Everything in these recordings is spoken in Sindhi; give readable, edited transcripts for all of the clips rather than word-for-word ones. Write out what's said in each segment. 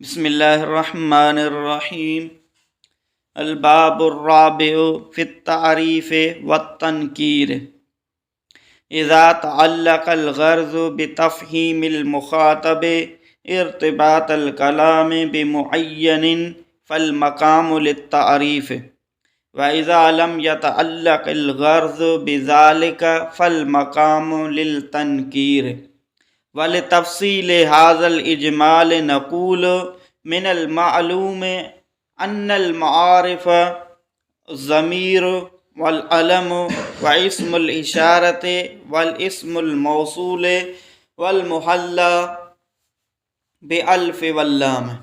بسم الله الرحمن الرحيم الباب الرابع في التعريف والتنكير إذا تعلق الغرض بتفهيم المخاطب ارتباط الكلام بمعين فالمقام للتعريف وإذا لم يتعلق الغرض بذلك فالمقام للتنكير ولتفصيل هذا الإجمال نقول من المعلوم أن المعارف الضمير والعلم واسم الإشارة والاسم الموصول والمحلى بألف واللام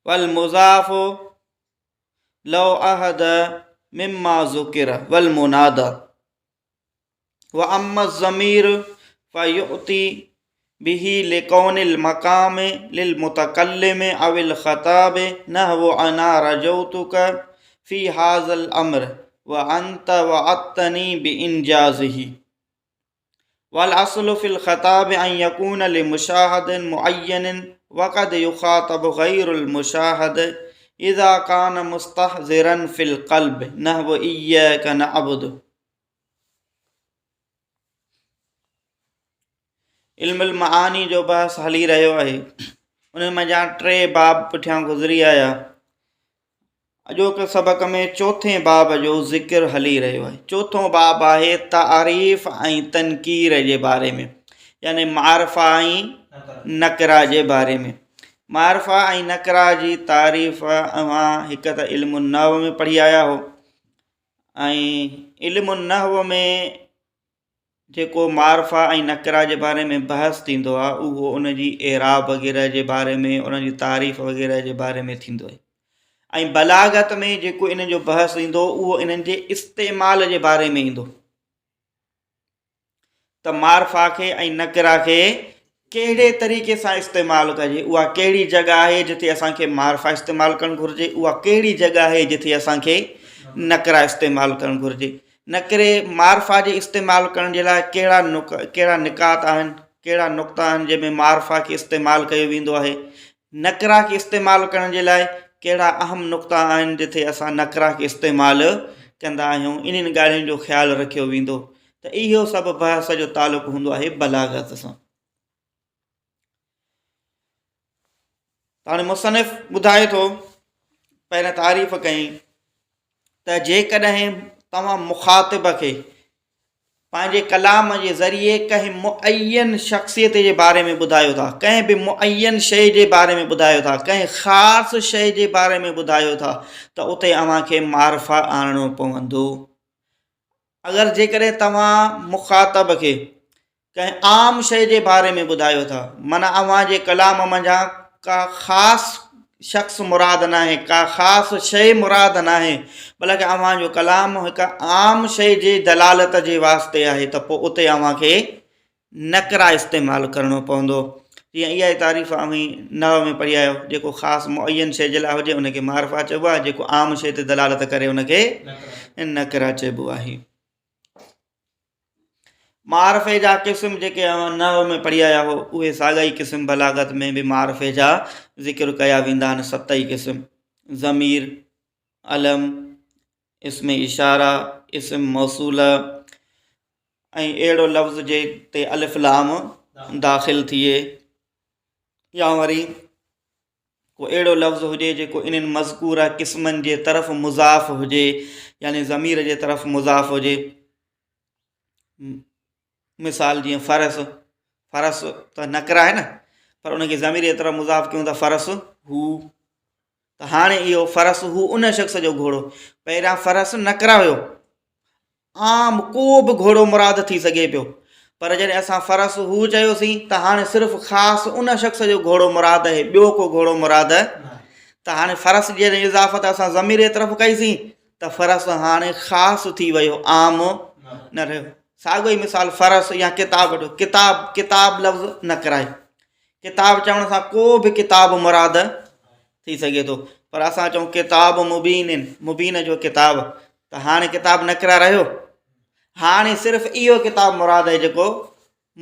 والمضاف لو أحد مما ذكر والمنادى وأما الضمير فيؤتي به لكون المقام للمتكلم أو الخطاب نحو أنا رجوتك في هذا الأمر وأنت وعدتني بإنجازه والأصل في الخطاب أن يكون لمشاهد معين وقد يخاطب غير المشاهد إذا كان مستحضرا في القلب نحو إياك نعبد علم المعاني جو بحث هلي رهيو آهي ان منجهان ٽي باب پٺيان گذري آيا اڄوڪي سبق ۾ چوٿين باب جو ذڪر هلي رهيو آهي. چوٿون باب آهي تعريف ۽ تنڪير جي باري ۾ يعني معرفه ۽ نڪره جي باري ۾. معرفه ۽ نڪره جي تعريف اوهان هڪ ته علم النحو ۾ پڙهي آيا هو ۽ علم النحو ۾ جيڪو معرفه ۽ نڪره جي باري ۾ بحث ٿيندو آهي اهو ان جي اعراب وغيره جي باري ۾ ان جي تعريف وغيره جي باري ۾ ٿيندو آهي ۽ بلاغت ۾ جيڪو انهن جو بحث ايندو اهو انهن جي استعمال جي باري ۾ ايندو ته معرفه کي ۽ نڪره کي ڪهڙي طريقي سان استعمال ڪجي اها ڪهڙي جڳهه آهي جتي اسان کي معرفه استعمال ڪرڻ گهرجي اها ڪهڙي جڳهه آهي جتي اسان کي نڪره استعمال ڪرڻ گهرجي نڪري معرفه جي استعمال ڪرڻ جي لاء ڪهڙا نڪ ڪهڙا نڪات آهن ڪهڙا نقطا آهن جنهن ۾ معرفه کي استعمال ڪيو ويندو آهي نڪره کي استعمال ڪرڻ جي لاء ڪهڙا اهم نقطا آهن جتي اسان نڪره کي استعمال ڪندا آهيون انهن ڳالهين جو خيال رکيو ويندو ته اهو سڀ بحث جو تعلق هوندو آهي بلاغت سان. هاڻي مصنف ٻڌائي ٿو پهرين تعريف ڪئي ته جيڪڏهن توهان مخاطب کي پنهنجي ڪلام جي ذريعي ڪنهن معين شخصيت جي باري ۾ ٻڌايو ٿا ڪنهن به معين شيء جي باري ۾ ٻڌايو ٿا ڪنهن خاص شيء جي باري ۾ ٻڌايو ٿا ته اتي اوهان کي معرفه آڻڻو پوندو اگر جيڪڏهن توهان مخاطب کي ڪنهن عام شيء جي باري ۾ ٻڌايو ٿا معنيٰ اوهان جي ڪلام منجهان ڪا خاص شخص مراد ناهي ڪا خاص شيء مراد ناهي بلڪ اوهان جو ڪلام هڪ عام شيء جي دلالت جي واسطي آهي ته پوء اتي اوهان کي نڪره استعمال ڪرڻو پوندو. جيئن اها ئي تعريف اوهين نحو ۾ پڙهي آيا آهيو، جيڪو خاص معين شيء جي لاء هجي ان کي معرفه چئبو آهي، جيڪو عام شيء تي دلالت ڪري ان کي نڪره چئبو آهي. معرفي جا قسم جيڪي اوهان نحو ۾ پڙهي آيا آهيو، اهي ساڳا ئي قسم بلاغت ۾ به معرفي جا ذڪر ڪيا ويندا آهن، ست ئي قسم، ضمير، علم، اسم اشاره، اسم موصوله ۽ اهڙو لفظ جنهن تي الف لام داخل ٿئي يا وري ڪو اهڙو لفظ هجي جيڪو انهن مذڪوره قسمن جي طرف مضاف هجي يعني ضمير جي طرف مضاف هجي مثال جيئن فرس فرس ته نڪره آهي نه پر ان کي ضمير جي طرف مضاف ڪيون ته فرس هو ته هاڻي اهو فرس هو ان شخص جو گهوڙو پهريان فرس نڪره هيو عام ڪو به گهوڙو مراد ٿي سگهي پيو پر جڏهن اسان فرس هو چيوسين ته هاڻي صرف خاص ان شخص جو گهوڙو مراد آهي ٻيو ڪو گهوڙو مراد ته هاڻي فرس جي جڏهن اضافت اسان ضمير جي طرف ڪئيسين ته فرس هاڻي خاص ٿي ويو عام نه رهيو ساڳيو ئي مثال فرس يا ڪتاب جو ڪتاب ڪتاب لفظ نڪره آهي ڪتاب چوڻ سان ڪو به ڪتاب مراد ٿي سگهي ٿو پر اسان چئون ڪتاب مبين مبين جو ڪتاب ته هاڻي ڪتاب نڪرا رهيو هاڻي صرف اهو ڪتاب مراد آهي جيڪو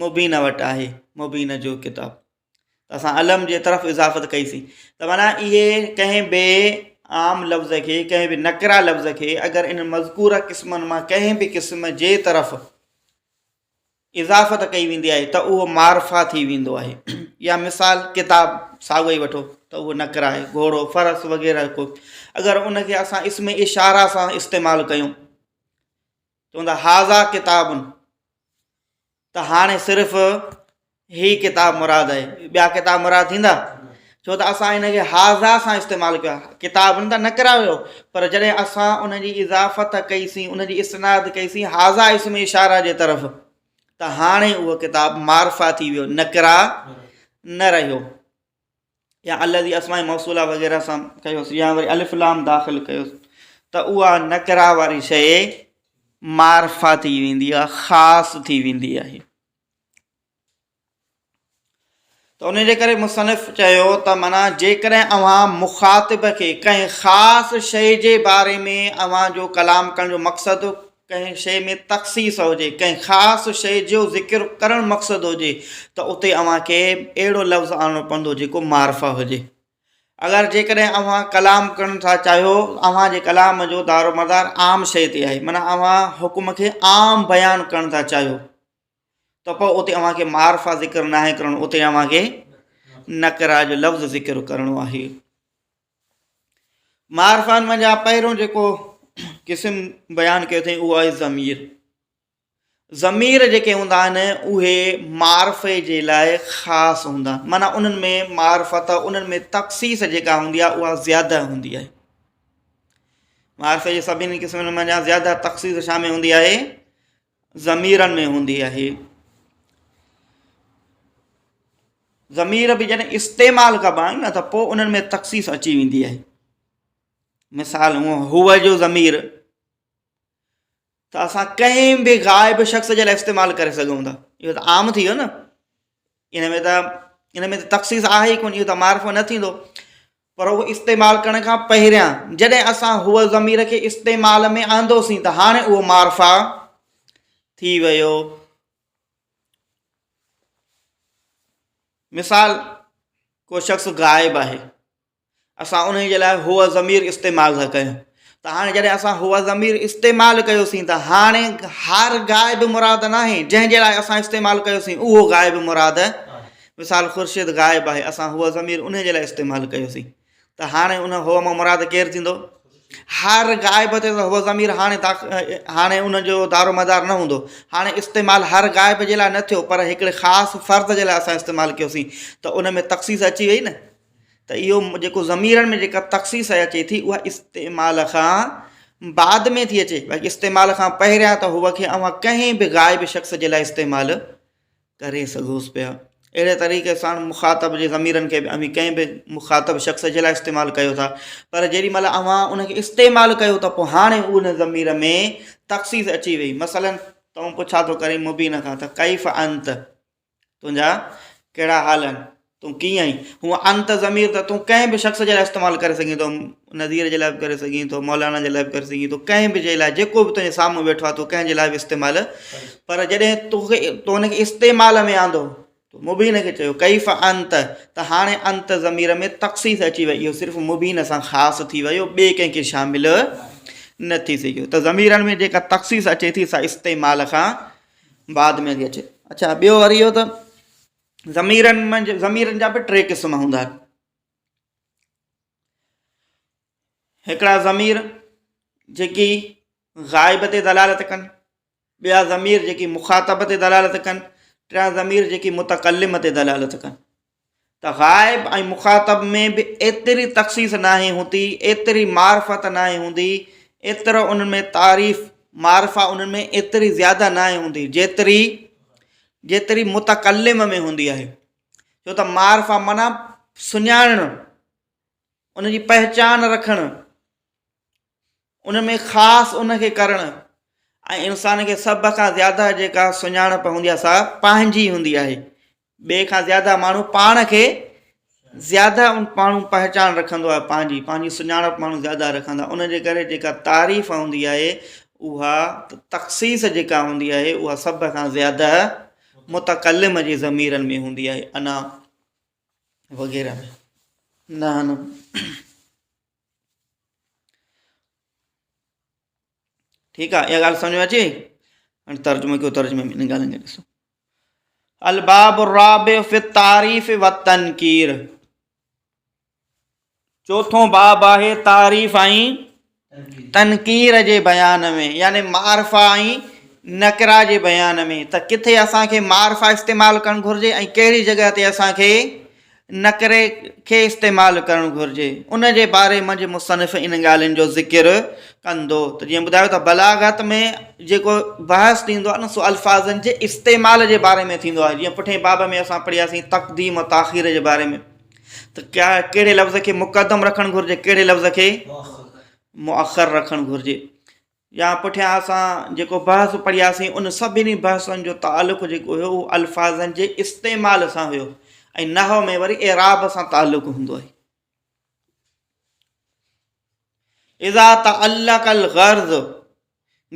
مبين وٽ آهي مبين جو ڪتاب. ته اسان علم جي طرف اضافت ڪئي سين ته معنيٰ اهي ڪنهن به عام لفظ کي ڪنهن به نڪره لفظ کي اگر ان مذڪوره قسمن مان ڪنهن به قسم جي طرف اضافت ڪئي ويندي آهي ته اهو معرفه ٿي ويندو آهي يا مثال ڪتاب ساڳو ئي وٺو ته اهو نڪره آهي گهوڙو فرس وغيره ڪو اگر ان کي اسان اسم اشاره سان استعمال ڪيون چوندا هاذا ڪتاب ته هاڻي صرف هي ڪتاب مراد آهي ٻيا ڪتاب مراد ٿيندا ڇو ته اسان ان کي هاذا سان استعمال ڪيو آهي ڪتاب ته نڪرا ويو پر جڏهن اسان ان جي اضافت ڪئي سين ان جي اسناد ڪئي سين هاذا اسم اشاره جي طرف ته هاڻي اهو ڪتاب معرفه ٿي ويو نڪرا نه رهيو يا الذي اسماء موصوله وغيره سان ڪيوس يا وري الف لام داخل ڪيوس ته اها نڪرا واري شيء معرفه ٿي ويندي آهي خاص ٿي ويندي آهي ته ان جي ڪري مصنف چيو ته معنيٰ جيڪڏهن اوهان مخاطب کي ڪنهن خاص شيء جي باري ۾ اوهان جو ڪلام ڪرڻ جو مقصد ڪنهن شيء ۾ تخصيص هجي ڪنهن خاص شيء جو ذڪر ڪرڻ مقصد هجي ته اتي اوهان کي اهڙو لفظ آڻڻو پوندو جيڪو معرفه هجي اگر جيڪڏهن اوهان ڪلام ڪرڻ ٿا چاهيو اوهان جي ڪلام جو دارومدار عام شيء تي آهي معنيٰ اوهان حڪم کي عام بيان ڪرڻ ٿا چاهيو ته پوء اتي اوهان کي معرفه ذڪر ناهي ڪرڻو اتي اوهان کي نڪره جو لفظ ذڪر ڪرڻو آهي. معرفن منجهان پهريون جيڪو قسم بيان ڪيو اٿئي اهو آهي ضمير. ضمير جيڪي هوندا آهن اهي معرفي جي لاء خاص هوندا آهن معنيٰ انهن ۾ معرفت انهن ۾ تخصيص جيڪا هوندي آهي اها زياده هوندي آهي. معرفي جي سڀني قسمن منجهان زياده تخصيص ڇا ۾ هوندي آهي؟ ضميرن ۾ هوندي آهي. ضمير به جڏهن استعمال ڪبا آهن نه ته پوء انهن ۾ تخصيص اچي ويندي آهي. مثال هو هو جو ضمير ته اسان ڪنهن به غائب شخص جي لاء استعمال ڪري سگهون ٿا. اهو ته عام ٿي ويو نه. ان ۾ ته ان ۾ ته تخصيص آهي ئي ڪونه اهو ته معرفو نه ٿيندو. پر اهو استعمال ڪرڻ کان پهريان جڏهن اسان هو ضمير کي استعمال ۾ آندوسين ته هاڻي اهو معرفه ٿي ويو. مثال ڪو شخص غائب آهي اسان انهي جي لاء هو ضمير استعمال ٿا ڪيون ته هاڻي جڏهن اسان هو ضمير استعمال ڪيوسين ته هاڻي هر غائب مراد ناهي جنهن جي لاء اسان استعمال ڪيوسين اهو غائب مراد مثال خورشيد غائب آهي اسان هو ضمير انهي جي لاء استعمال ڪيوسين ته هاڻي ان هو مان مراد ڪير ٿيندو هر غائب تي ته هو ضمير هاڻي هاڻي ان جو دارو مدار نه هوندو هاڻي استعمال هر غائب جي لاء نه ٿيو پر هڪڙي خاص فرد جي لاء اسان استعمال ڪيوسين ته ان ۾ تخصيص اچي وئي نه ته اهو جيڪو ضميرن ۾ جيڪا تخصيص اچي ٿي اها استعمال کان بعد ۾ ٿي اچي باقي استعمال کان پهريان ته هو کي اوهان ڪنهن به غائب شخص جي لاء استعمال ڪري سگهوس پيا اهڙي طريقي سان مخاطب جي ضميرن کي به اوهين ڪنهن به مخاطب شخص جي لاء استعمال ڪيو ٿا پر جيڏي مهل اوهان ان کي استعمال ڪيو ته پوء هاڻي ان ضمير ۾ تخصيص اچي وئي مثلا تون پڇا ٿو ڪرين مبين کان ته ڪيف انت تنهنجا ڪهڙا حال آهن تون ڪيئن آهين هونء انت ضمير ته تون ڪنهن به شخص جي لاء استعمال ڪري سگهين ٿو نذير جي لاء به ڪري سگهين ٿو مولانا جي لاء به ڪري سگهين ٿو ڪنهن به جي لاء جيڪو به تنهنجي سامهون ويٺو آهي تون ڪنهن جي لاء به استعمال پر جڏهن توکي تو ان کي استعمال ۾ آندو تو مبين کي چيو ڪيف انت ته هاڻي انت ضمير ۾ تخصيص اچي وئي اهو صرف مبين سان خاص ٿي ويو ٻئي ڪنهن کي شامل نه ٿي سگهيو ته ضميرن ۾ جيڪا تخصيص اچي ٿي سا استعمال کان بعد ۾ ٿي اچي اڇا ٻيو وري اهو ته ضميرن منجھ ضميرن جا به ٽي قسم هوندا آهن هڪڙا ضمير جيڪي غائب تي دلالت ڪن ٻيا ضمير جيڪي مخاطب تي دلالت ڪن ٽيان ضمير جيڪي متڪلم تي دلالت ڪن ته غائب ۽ مخاطب ۾ به ايتري تخصيص ناهي هوندي، ايتري معرفت ناهي هوندي، ايترو انهن ۾ تعريف، معرفه انهن ۾ ايتري زياده ناهي هوندي، جيتري جيتري متڪلم ۾ هوندي آهي. ڇو ته معرفه معنيٰ سڃاڻڻ، ان جي پهچان رکڻ، ان ۾ خاص ان کي ڪرڻ ۽ انسان کي سڀ کان زياده جيڪا سڃاڻپ هوندي آهي سا پنهنجي هوندي آهي ٻئي کان زياده ماڻهو پاڻ کي زياده ان ماڻهو پهچان رکندو آهي پنهنجي پنهنجي سڃاڻپ ماڻهو زياده رکندا ان جي ڪري جيڪا تعريف هوندي آهي اها تخصيص جيڪا هوندي آهي اها سڀ کان زياده متڪلم جي ضميرن ۾ هوندي آهي انا. وغيره ۾ نه نه. ٺيڪ آ، اها ڳالهه سمجھ ۾ اچي وئي؟ هاڻي ترجمو ڪيو، ترجمي ۾ ان ڳالهين کي ڏسو. الباب الرابع في التعريف والتنڪير، چوٿون باب آهي تعريف ۽ تنڪير جي بيان ۾، يعني معرفه ۽ نڪره جي بيان ۾، ته ڪٿي اسان کي معرفه استعمال ڪرڻ گهرجي ۽ ڪهڙي جڳهه تي اسان کي نڪري کي استعمال ڪرڻ گهرجي، ان جي باري منجهه مصنف ان ڳالهين جو ذڪر ڪندو. ته جيئن ٻڌايو ته بلاغت ۾ جيڪو بحث ٿيندو آهي نه سو الفاظن جي استعمال جي باري ۾ ٿيندو آهي. جيئن پٺئين باب ۾ اسان پڙهياسين تقديم و تاخير جي باري ۾ ته ڪهڙي لفظ کي مقدم رکڻ گهرجي، ڪهڙي لفظ کي مؤخر رکڻ گهرجي. يا پٺيان اسان جيڪو بحث پڙهياسين ان سڀني بحثن جو تعلق جيڪو هيو اهو الفاظن جي استعمال سان هيو ۽ نحو ۾ وري اعراب سان تعلق هوندو آهي. اذا تعلق الغرض،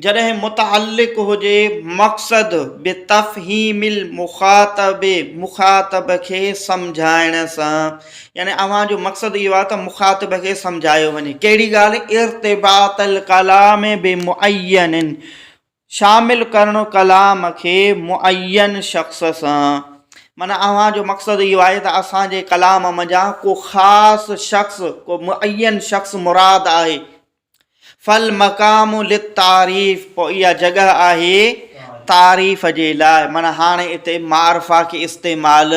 جڏهن متعلق هجي مقصد، بتفهيم المخاطب، مخاطب کي سمجهائڻ سان، يعني اوهان جو مقصد اهو آهي ته مخاطب کي سمجهايو وڃي ڪهڙي ڳالهه، ارتباط الڪلام بمعين، شامل ڪرڻ ڪلام کي معين شخص سان، معنيٰ اوهان جو مقصد اهو آهي ته اسان جي ڪلام منجهان ڪو خاص شخص، ڪو معين شخص مراد آهي، فالمقام للتعريف، پوء اها جڳهه آهي تعريف جي لاء، معنيٰ هاڻي اتي معرفه کي استعمال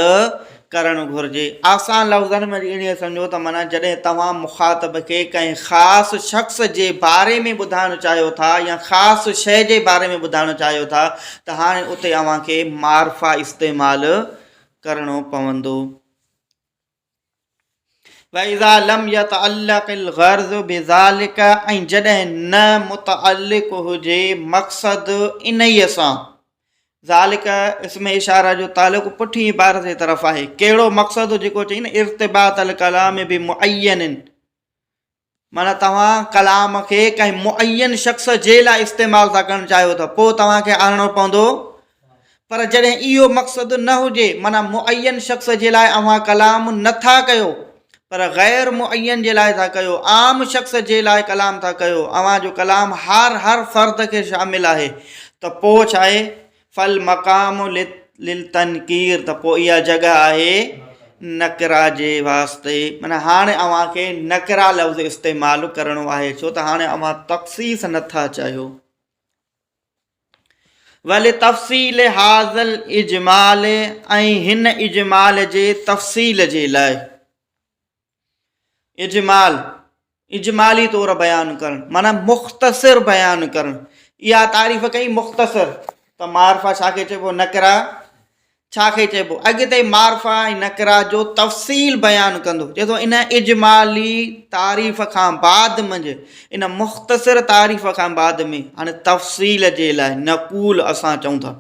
ڪرڻ گهرجي. آسان لفظن ۾ ائين سمجهو ته معنيٰ جڏهن توهان مخاطب کي ڪنهن خاص شخص جي باري ۾ ٻڌائڻ چاهيو ٿا يا خاص شيء جي باري ۾ ٻڌائڻ چاهيو ٿا ته هاڻي اتي اوهان کي معرفه استعمال ڪرڻو پوندو. واذا لم يتعلق الغرض بذلك، ۽ جڏهن نه متعلق هجي مقصد انهيء سان، ذلك اسم اشاره جو تعلق پٺين عبارت جي طرف آهي، ڪهڙو مقصد جيڪو چئي نه ارتباط الڪلام بمعين، معنيٰ توهان ڪلام کي ڪنهن معين شخص جي لاء استعمال ٿا ڪرڻ چاهيو ته پوء توهان کي آڻڻو پوندو، پر جڏهن اهو مقصد نه هجي، معنيٰ معين شخص جي لاء اوهان ڪلام نه ٿا ڪيو پر غير معين جي لاء ٿا ڪيو، عام شخص جي لاء ڪلام ٿا ڪيو، اوهان جو ڪلام هر هر فرد کي شامل آهي ته پوء ڇا آهي؟ فالمقام للتنڪير، ته پوء اها جڳهه آهي نڪره جي واسطي، معنيٰ هاڻي اوهان کي نڪره لفظ استعمال ڪرڻو آهي ڇو ته هاڻي اوهان تخصيص نٿا چاهيو. ولتفصيل هذا الاجمال، ۽ هن اجمال جي تفصيل جي لاء. اجمال، اجمالي طور بيان ڪرڻ معنيٰ مختصر بيان ڪرڻ. اها تعريف ڪئي مختصر ته معرفه ڇا کي چئبو، نڪره ڇا کي چئبو. اڳتي معرفه ۽ نڪره جو تفصيل بيان ڪندو. چئي ٿو ان اجمالي تعريف کان بعد منجهه، ان مختصر تعريف کان بعد ۾ هاڻي تفصيل جي لاء نقول اسان چئون ٿا.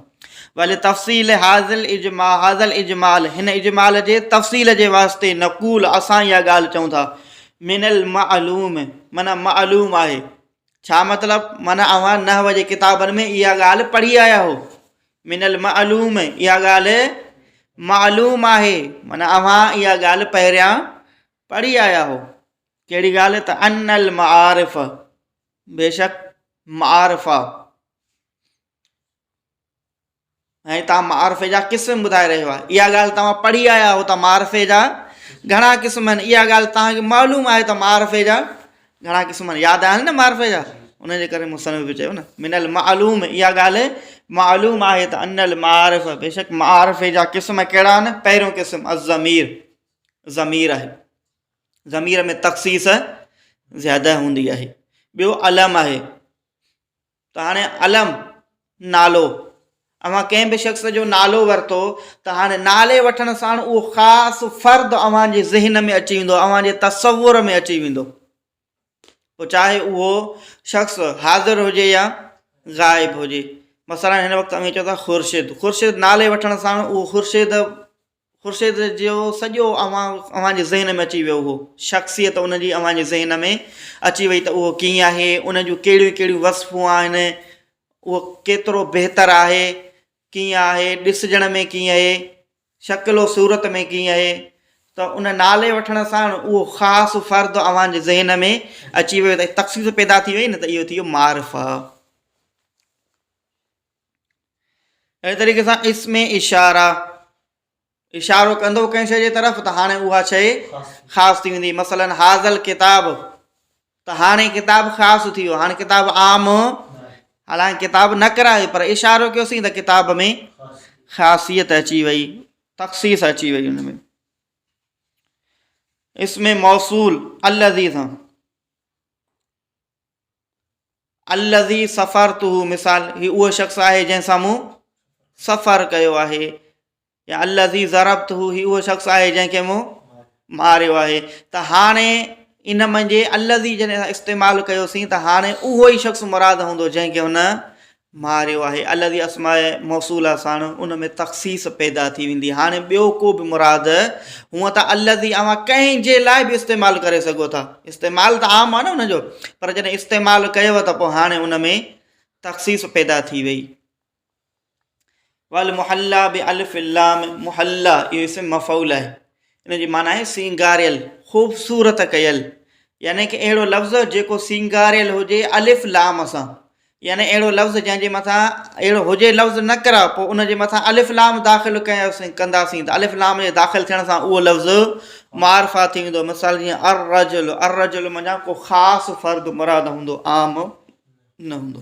ولتفصيل هذا الاجماع، هذا الاجمال، هن اجمال جي تفصيل جي واسطي نقول اسان اها ڳالهه چئون ٿا. من المعلوم، معنيٰ معلوم آهي. ڇا مطلب؟ معنيٰ اوهان نحو جي ڪتابن ۾ اها ڳالهه پڙهي آيا هو. من المعلوم، اها ڳالهه معلوم آهي، معنيٰ اوهان اها ڳالهه پهريان پڙهي آيا هو. ڪهڙي ڳالهه؟ ته ان المعارف، بيشڪ معارفه. ۽ توهان معرفي جا قسم ٻڌائي رهيو آهي. اها ڳالهه توهان پڙهي آيا آهيو ته معرفي جا گهڻا قسم آهن. اها ڳالهه توهان کي معلوم آهي ته معرفي جا گهڻا قسم آهن. ياد آهن نه معرفي جا؟ ان جي ڪري مصنف به چيو نه من المعلوم، اها ڳالهه معلوم آهي ته ان المعارف، بيشڪ معرفي جا قسم ڪهڙا آهن؟ پهريون قسم الضمير، ضمير آهي. ضمير ۾ تخصيص زياده هوندي آهي. ٻيو علم آهي. ته هاڻي علم، نالو، اوهان ڪنهن به شخص جو نالو ورتو ته هاڻي نالي وٺڻ ساڻ اهو خاص فرد اوهان جي ذهن ۾ اچي ويندو، اوهان جي تصور ۾ اچي ويندو، پوء چاهي اهو شخص حاضر هجي يا غائب هجي. مثلا هن وقت اوهين چئو ٿا خورشيد، خورشيد نالي وٺڻ ساڻ اهو خورشيد خورشيد جو سڄو اوهان اوهان جي ذهن ۾ اچي ويو، اهو شخصيت ان جي اوهان جي ذهن ۾ اچي وئي ته اهو ڪيئن آهي، ان جون ڪهڙيون ڪهڙيون وصفون آهن، اهو ڪيترو بهتر آهي، ڪيئن آهي، ڏسجڻ ۾ ڪيئن آهي، شڪل و صورت ۾ ڪيئن آهي. ته ان نالي وٺڻ سان اهو خاص فرد اوهان جي ذهن ۾ اچي ويو ته تخصيص پيدا ٿي وئي نه ته اهو ٿي ويو معرفه. اهڙي طريقي سان اسم اشاره اشارو ڪندو ڪنهن شيء جي طرف ته هاڻي اها شيء خاص ٿي ويندي مثلا هاذا الڪتاب ته هاڻي ڪتاب خاص ٿي ويو هاڻي ڪتاب عام حالانڪه ڪتاب نه ڪرائي پر اشارو ڪيوسين ته ڪتاب ۾ خاصيت اچي وئي تخصيص اچي وئي ان ۾ اسم موصول الذي سان الذي سفرته مثال هي اهو شخص آهي جنهن سان مون سفر ڪيو آهي يا الذي ضربته هي اهو شخص آهي جنهن کي مون ماريو آهي ته هاڻي ان منجهه الذي جڏهن استعمال ڪيوسين ته هاڻي اهو ئي شخص مراد هوندو جنهن کي هن ماريو آهي الذي اسماء موصوله ساڻ ان ۾ تخصيص پيدا ٿي ويندي هاڻي ٻيو ڪو به مراد هونء ته الذي اوهان ڪنهن جي لاء به استعمال ڪري سگهو ٿا استعمال ته عام آهي نه ان جو پر جڏهن استعمال ڪيو ته پوء هاڻي ان ۾ تخصيص پيدا ٿي وئي والمحلى بالف اللام محلى اهو اسم مفعول آهي ان جي معنيٰ آهي سينگاريل خوبصورت ڪيل يعني ڪه اهڙو لفظ جيڪو سينگاريل هجي الف لام سان يعني اهڙو لفظ جنهن جي مٿان اهڙو هجي لفظ نه ڪرا پوء ان جي مٿان الف لام داخل ڪياسين ڪنداسين ته الف لام جي داخل ٿيڻ سان اهو لفظ معرفه ٿي ويندو مثال جيئن الرجل الرجل منجهان ڪو خاص فرد مراد هوندو عام نه هوندو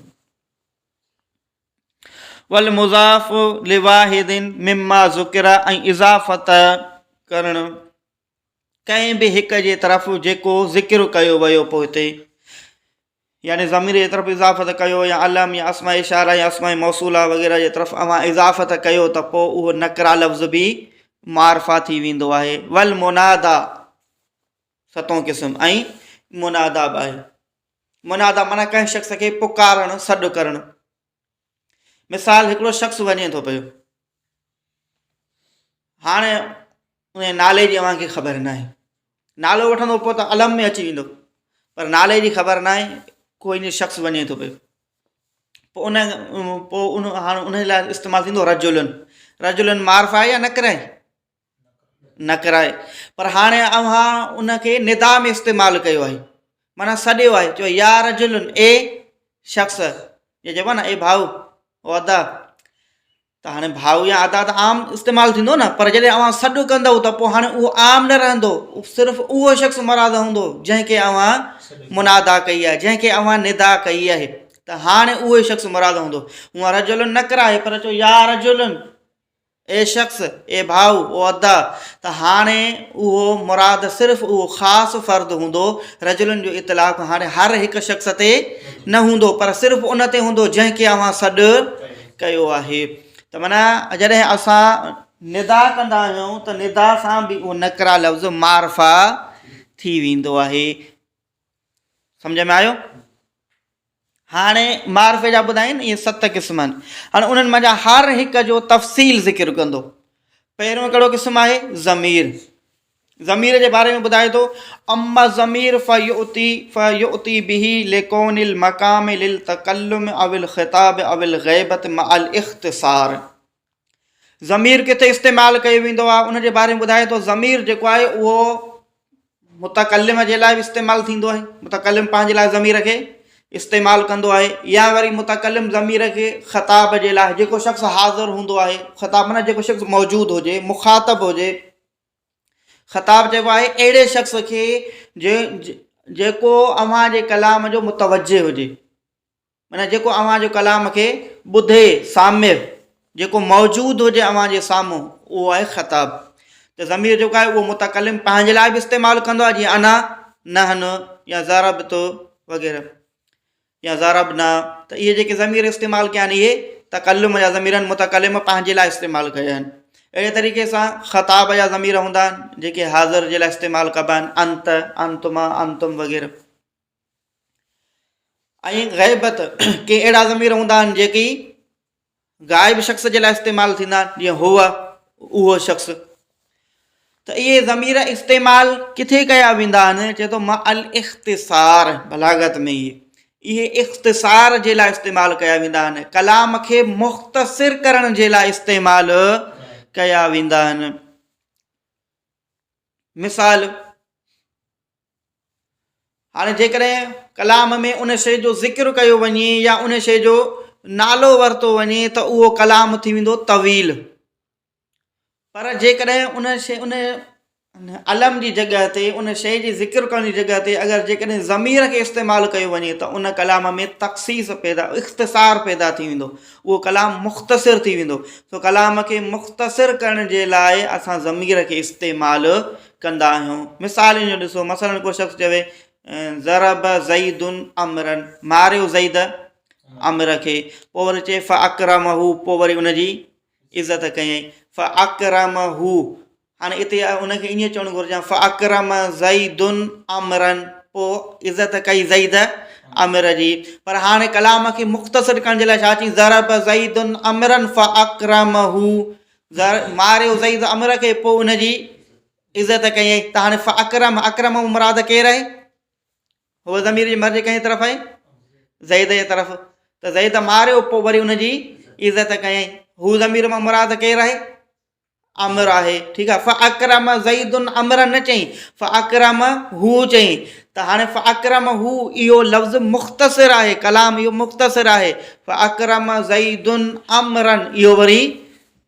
والمضاف لواحد مما ذڪر ۽ اضافت ڪرڻ ڪنهن به هڪ جي طرف جيڪو ذڪر ڪيو ويو پوئتي يعني ضمير جي طرف اضافت ڪيو يا علم يا اسماء اشاره يا اسماء موصوله وغيره جي طرف اوهان اضافت ڪيو ته پوء اهو نڪرا لفظ به معرفه ٿي ويندو آهي والمنادا ستون قسم ۽ منادا به آهي منادا معنيٰ ڪنهن شخص کي پڪارڻ، سڏ ڪرڻ. مثال هڪڙو شخص وڃي ٿو پيو. هاڻي ان جي نالي جي اوهان کي خبر ناهي. نالو وٺندو پوء ته علم ۾ اچي ويندو. پر نالي جي خبر ناهي ڪو ان شخص وڃي ٿو پيو. پوء ان پوء ان هاڻي ان لاء استعمال ٿيندو رجلن. رجلن معرفه آهي يا نڪره آهي؟ نه ڪرائي پر هاڻي اوهان ان کي ندا ۾ استعمال ڪيو آهي معنيٰ سڏيو آهي چيو يا رجل اي شخص جي چئبو آهي نه اي ڀائو او ادا ته هاڻي ڀائو يا ادا ته عام استعمال ٿيندو نه پر جڏهن اوهان سڏ ڪندو ته پوء هاڻي اهو عام نه رهندو صرف اهو شخص مراد هوندو جنهن کي اوهان منادا ڪئي آهي جنهن کي اوهان ندا ڪئي آهي ته هاڻي اهو شخص مراد هوندو هونء رجل نه ڪرائي پر چئو يا رجل اي شخص، اي ڀاء، او ادا، ته هاڻي اهو مراد صرف اهو خاص فرد هوندو، رجلن جو اطلاق هاڻي هر هڪ شخص تي نه هوندو پر صرف ان تي هوندو جنهن کي اوهان سڏ ڪيو آهي. ته معنيٰ جڏهن اسان ندا ڪندا آهيون ته ندا سان به اهو نڪره لفظ معرفه ٿي ويندو آهي. سمجهه ۾ آيو؟ هاڻي معرفي جا ٻڌائين اهي ست قسم آهن هاڻي انهن منجهان هر هڪ جو تفصيل ذڪر ڪندو پهريون ڪهڙو قسم آهي ضمير ضمير جي باري ۾ ٻڌائي ٿو اما ضمير فيؤتي فيؤتي به لڪون المقام للتڪلم او الخطاب او الغيبت مع الاختصار ضمير ڪٿي استعمال ڪيو ويندو آهي ان جي باري ۾ ٻڌائي ٿو ضمير جيڪو آهي اهو متڪلم جي لاء به استعمال ٿيندو آهي متڪلم پنهنجي لاء ضمير کي استعمال ڪندو آهي يا وري متڪلم ضمير کي خطاب جي لاء جيڪو شخص حاضر هوندو آهي خطاب معنيٰ جيڪو شخص موجود هجي مخاطب هجي خطاب چئبو آهي اهڙي شخص کي جيڪو اوهان جي ڪلام جو متوجه هجي معنيٰ جيڪو اوهان جو ڪلام کي ٻڌي، سامع، جيڪو موجود هجي اوهان جي سامهون، اهو آهي خطاب. ته ضمير جيڪو آهي اهو متڪلم پنهنجي لاء به استعمال ڪندو آهي جيئن انا، نحن يا ضربت وغيره يا ضربنا ته اهي جيڪي ضمير استعمال ڪيا آهن اهي تڪلم جا ضمير آهن متڪلم پنهنجي لاء استعمال ڪيا آهن. اهڙي طريقي سان خطاب جا ضمير هوندا آهن جيڪي حاضر جي لاء استعمال ڪبا آهن انت، انتما، انتم وغيره. ۽ غيبت ڪي اهڙا ضمير هوندا آهن جيڪي غائب شخص جي لاء استعمال ٿيندا آهن جيئن هو اهو شخص ته اهي ضمير استعمال ڪٿي ڪيا ويندا آهن چئي ٿو مع الاختصار بلاغت ۾ اهي اهي اختصار جي لاء استعمال ڪيا ويندا آهن ڪلام کي مختصر ڪرڻ جي لاء استعمال ڪيا ويندا آهن. مثال، هاڻي جيڪڏهن ڪلام ۾ ان شيء جو ذڪر ڪيو وڃي يا ان شيء جو نالو ورتو وڃي ته اهو ڪلام ٿي ويندو طويل. پر جيڪڏهن ان شيء ان علم جي جڳهه تي ان شيء جي ذڪر ڪرڻ جي جڳهه تي اگر جيڪڏهن ضمير کي استعمال ڪيو وڃي ته ان ڪلام ۾ تخصيص پيدا اختصار پيدا ٿي ويندو اهو ڪلام مختصر ٿي ويندو سو ڪلام کي مختصر ڪرڻ جي لاء اسان ضمير کي استعمال ڪندا آهيون مثال ان جو ڏسو مثلا ڪو شخص چوي ضرب زيد عمرا ماريو زيد عمر کي پوء وري چئي فاڪرمه پوء وري ان جي عزت ڪيائين فاڪرمه هاڻي اتي ان کي ائين چوڻ گهرجي فاڪرم زيد عمرا پوء عزت ڪئي زيد عمر جي پر هاڻي ڪلام کي مختصر ڪرڻ جي لاء ڇا چئي ضرب زيد عمرا فاڪرمه ماريو زيد عمر کي پوء ان جي عزت ڪيائين ته هاڻي فاڪرم اڪرم مراد ڪير آهي هو ضمير جي مرجع ڪنهن جي طرف آهي؟ زيد جي طرف. ته زيد ماريو پوء وري ان جي عزت ڪيائين. هو ضمير مان مراد ڪير آهي؟ عمرو آهي. ٺيڪ آهي. فاڪرم زيد عمرا نه چئين، فاڪرم هو چئين. ته هاڻي فاڪرم هو اهو لفظ مختصر آهي، ڪلام اهو مختصر آهي. فاڪرم زيد عمرا اهو وري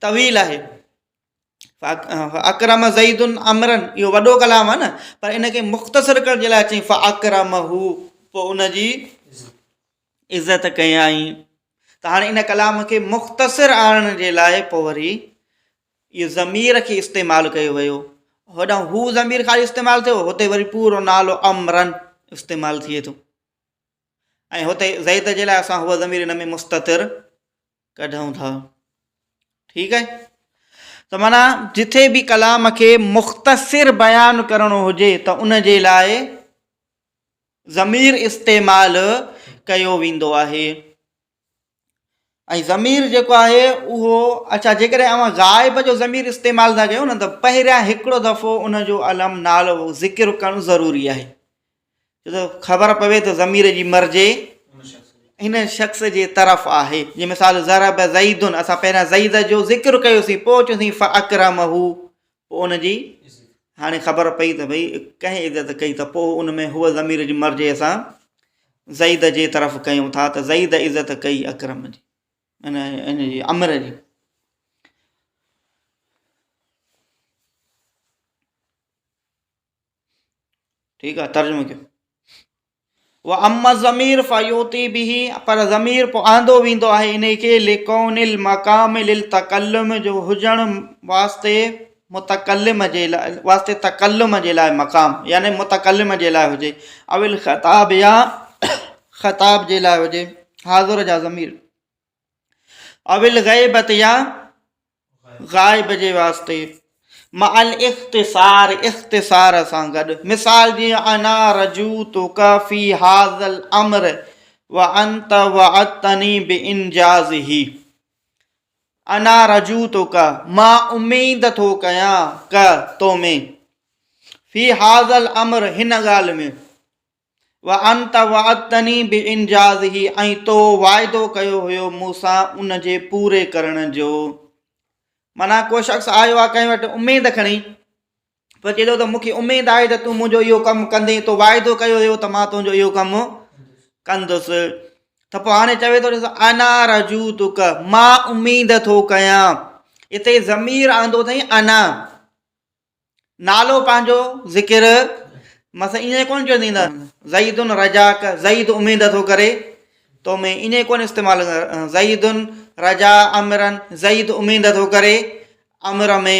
طويل آهي. فاڪرم زيد عمرا اهو وڏو ڪلام آهي نه پر ان کي مختصر ڪرڻ جي لاء چئي فاڪرمه پوء ان جي عزت ڪيائين ته هاڻي ان ڪلام کي مختصر آڻڻ جي لاء پوء وري اهو ضمير کي استعمال ڪيو ويو هوڏانهن هو ضمير خالي استعمال ٿيو هتي وري پورو نالو عمرن استعمال ٿئي ٿو ۽ هتي زيد جي لاء اسان هو ضمير ان ۾ مستتر ڪڍون ٿا ٺيڪ آهي ته معنيٰ جٿي به ڪلام کي مختصر بيان ڪرڻو هجي ته ان جي لاء ضمير استعمال ڪيو ويندو آهي ۽ ضمير جيڪو آهي اهو اڇا جيڪڏهن اوهان غائب جو ضمير استعمال ٿا ڪيو نه ته پهريان هڪڙو دفعو ان جو علم نالو ذڪر ڪرڻ ضروري آهي ڇو ته خبر پوي ته ضمير جي مرجع هن شخص جي طرف آهي. جيئن مثال ضرب زيد اسان پهريان زيد جو ذڪر ڪيوسين پوء چيوسين فاڪرمه پوء ان جي هاڻي خبر پئي ته ڀئي ڪنهن عزت ڪئي ته پوء ان ۾ هو ضمير جي مرجع اسان زيد جي طرف ڪيون ٿا ته زيد عزت ڪئي اڪرم جي ان جي امر جي. ٺيڪ آ ترجمو ڪيو واما الضمير فيعطي به پر ضمير پوء آندو ويندو آهي انهي کي لڪون المقام للتڪلم جو هجڻ واسطي متڪلم جي لاء واسطي تڪلم جي لاء مقام يعني متڪلم جي لاء هجي او الخطاب يا خطاب جي لاء هجي حاضر جا ضمير او الغيبت يا غائب جي واسطي مع الاختصار اختصار سان گڏ مثال جيئن انا رجوتک في هذا الامر وانت وعدتني بانجازه انا رجوتک مان اميد ٿو ڪيان ڪ تو ۾ في هذا الامر هن ڳالهه ۾ وانت وعدتني بانجازه ۽ تو وعدو ڪيو هيو مون سان ان جي پوري ڪرڻ جو. معنيٰ ڪو شخص آيو آهي ڪنهن وٽ اميد کڻي پوء چئي ٿو ته مون کي اميد آهي ته تون منهنجو اهو ڪم ڪندين تو وعدو ڪيو هيو ته مان تنهنجو اهو ڪم ڪندس ته پوء هاڻي چوي ٿو ڏس انا رجوتک مان اميد ٿو ڪيان اتي ضمير آندو اٿئي انا نالو پنهنجو ذڪر مثلا ائين ڪونه چوندي ته زيد رجاڪ زيد اميد ٿو ڪري تو ۾ ائين ڪونه استعمال زيد رجا امرا زيد اميد ٿو ڪري امر ۾